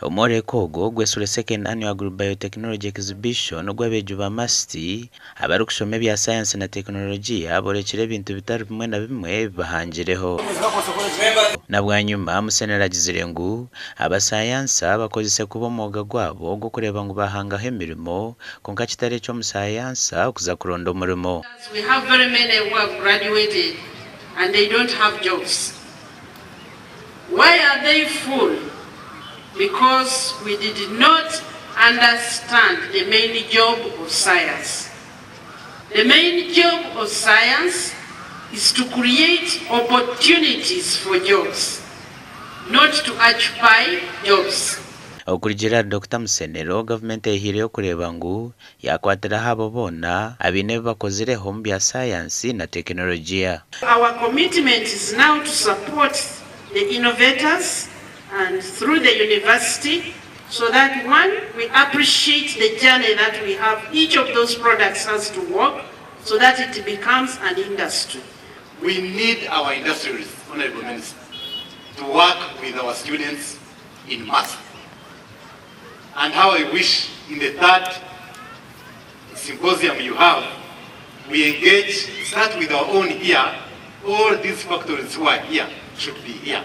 Omworeko ogu ogwetsirwe Second Annual Agri-Biotechnology Exhibition ogw'abeegi ba MUST abarikushoma ebya sayansi na tekinologiya borekire ebintu bitari bimwe na bimwe ebi bahangireho. Na bwanyima, Musenero agizire ngu abasayansa bakozise kubi omwoga gwabo ogw'okureeba ngu bahangaho emirimo kwonka kitari eky'omusayansa okuza kuronda omurimo. We have very many who have graduated and they don't have jobs. Why are they full? Because we did not understand the main job of science. The main job of science is to create opportunities for jobs, not to occupy jobs. Okurugiirira ahari Dokita Musenero, gavumenti ehiireyo kureeba ngu yaakwatiraho abo boona abaine ebi bakozireho omu bya saayansi na tekinologiya. Our commitment is now to support the innovators and through the university so that one, we appreciate the journey that we have, each of those products has to work so that it becomes an industry. We need our industrialists, Honourable Minister, to work with our students in mass. And how I wish in the third symposium you have, we engage, start with our own here, all these factories who are here should be here.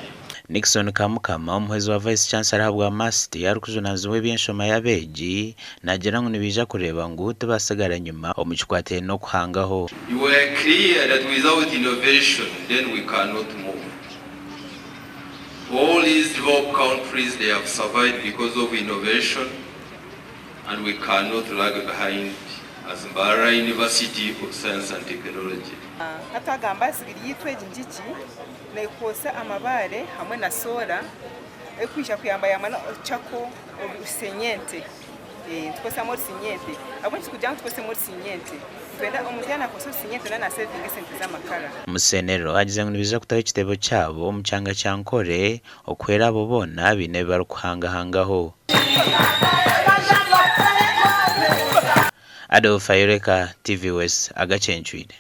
Nixon Kamukama, omuhwezi wa Vice Chancellor ahabwa MUST arikujunaanizibwa eby'enshoma y'abeegi, naagira ngu nibaija kureeba ngu tibaatsigara nyima omu kikwatiraine n'okuhangaho. You were clear that without innovation then we cannot move. All these developed countries they have survived because of innovation and we cannot lag behind as Mbarara University of Science and Technology. Hati twagamba aha sigiri yaitu egi ngigi nekozesa amabaare hamwe na soora erikwija kuyambayamba na charcoal orusenyente. Nitukozesamu orusinyente. Ahabw'enki turikugira ngu tukozesemu orusinyente? Nitwenda omuntu yaaba naakozesa orusinyente naaba naasevinga esente z'amakara. Musenero agize ngu nibaija kutaho ekitebe kyabo omu kyanga kya Nkore okuhwera abo boona abaine ebi barikuhangahangaho. Adolf Ayoreka, TV West, Agacencwire.